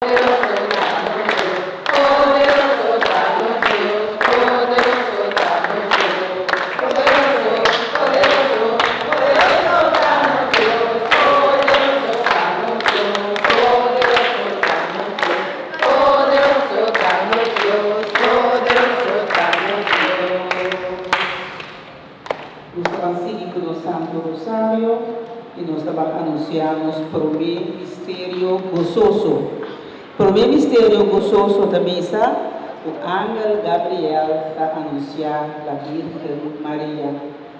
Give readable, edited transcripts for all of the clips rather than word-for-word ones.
Poderoso ta nos Dios, poderoso ta nos Dios, poderoso ta nos Dios. Poderoso, poderoso, poderoso ta nos Dios, poderoso ta nos Dios, poderoso ta nos Dios, poderoso ta nos Dios, poderoso ta nos Dios. Nos ta ban sigui ku nos Santo Rosario i nos ta ban anunsiá nos promé misterio gososo. Promé misterio gososo ta bisa ku angel Gabriel ta anunsiá la Virgen Maria.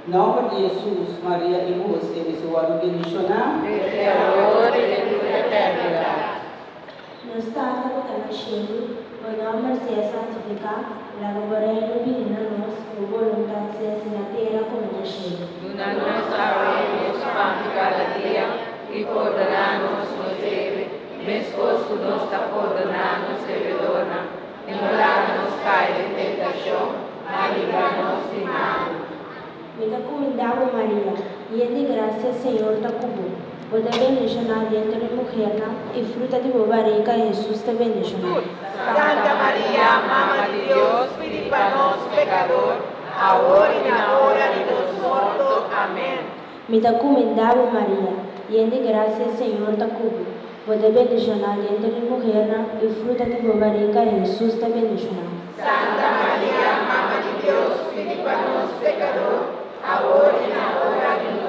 Nòmber di Hesus, Maria i Hose mester wòrdu bendishoná. Desde awor i den tur eternidat. Nos Tata ku ta na shelu, bo nòmber sea santifiká, laga bo Reino bini na nos, bo boluntat sea hasi na tera komo na shelu. Duna nos awe nos pan di kada dia, i pordoná nos nos debe, meskos ku nos ta pordoná nos debedornan, i no laga nos kai den tentashon, ma libra nos di malu. Mi ta kumindá bo, Maria, yen di grasia, Señor ta ku bo. Bo ta bendishoná denter di muhernan, i fruta di bo barika, Hesus, ta bendishoná. Santa Maria, Mama di Dios, pidi pa nos pekador, awor i na ora di nos morto. Amèn. Mi ta kumindá bo, Maria, yen di grasia, Señor ta ku bo. Bo ta bendishoná denter di muhernan, i fruta di bo barika, Hesus, ta bendishoná. Santa Maria, Mama di Dios, pidi pa nos pekador, awor i na ora di.